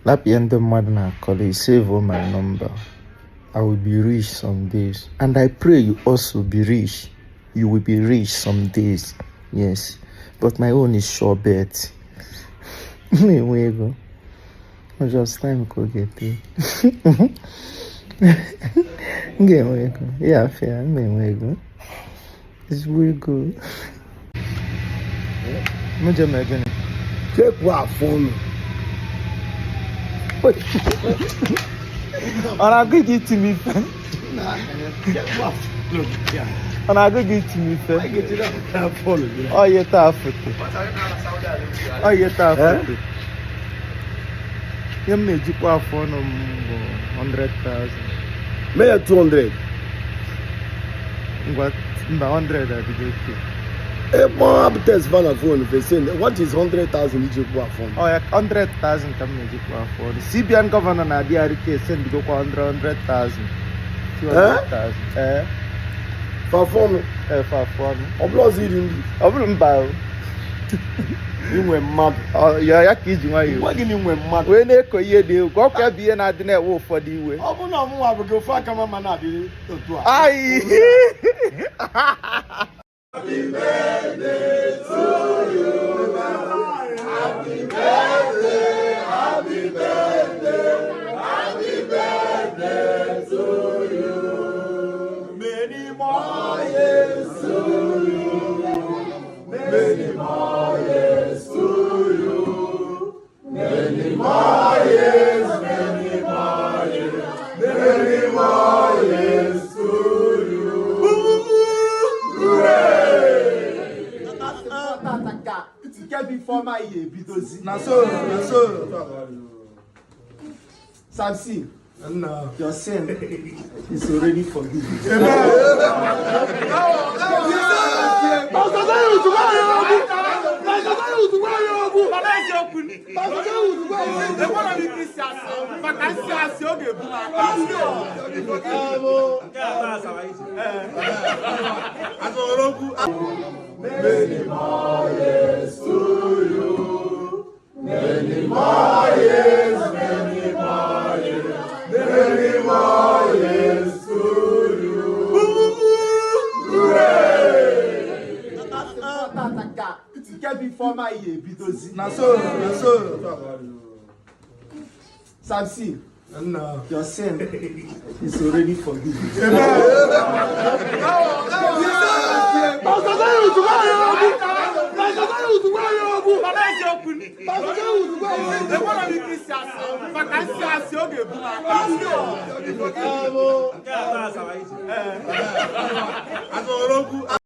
Lapụ ihe ndị mmadụ na-akọrọ. Save all my number. I will be rich some days, and I pray you also be rich. You will be rich some days, yes, but my own is sure bet. M na-enwe ego. Ọ just time ka ọ ga-ete. M ga-enwe ego ya afịa. M na-enwe ego, ezigbo ego. M je mee gịnị? Chekwu afụ ọnụ. Ọ na-agụ gị iti m ife? Ọ na-agụ gị iti m ife? Ọ ihe taa foto, ọ ihe taa foto. Ihe m na-ejikwa afụ ọnụ m bụ 100,000. Mee ya 200. Ngwa, mba, 100 adịgo oke. Ịkpọ Abtex fa na phone fese, what is 100,000 iji kwụ afụ ọnụ? Ọ ya 100,000 ka m na-ejikwa afụ ọnụ. CBN gọvanọ na-abịa ka esendigokwa 100 100,000, 200,000, ee. Fa afụ ọnụ? Efe afụ ọnụ. Ọ bụla ọzọ iri nri? Ọ bụrụ mba o. Inwe mmadụ. Ọ, ya ya ka iji nwayọọ. Gwa gị na inwe mmadụ. Wee na-eko ihe dị egwu. Ọkwa ya bụ ihe na-adị na-ewe ụfọdụ iwe. Ọ bụrụ na ọmụnwa bụ gị, ofu aka mama na-adị otu a. Ayi. Many more years to you. Many more years to you. Many more years, many more years, many more years to you. Hooray! Nke bụ ifeọma ihe ebidozi. Na so, na so. Samson, your sin is already forgiven. Many more years to you. Many more years, many more years, many more years to you. Hooray! Nke bụ ifeọma ihe ebidozi. Na so, na so. Samson, your sin is already forgiven.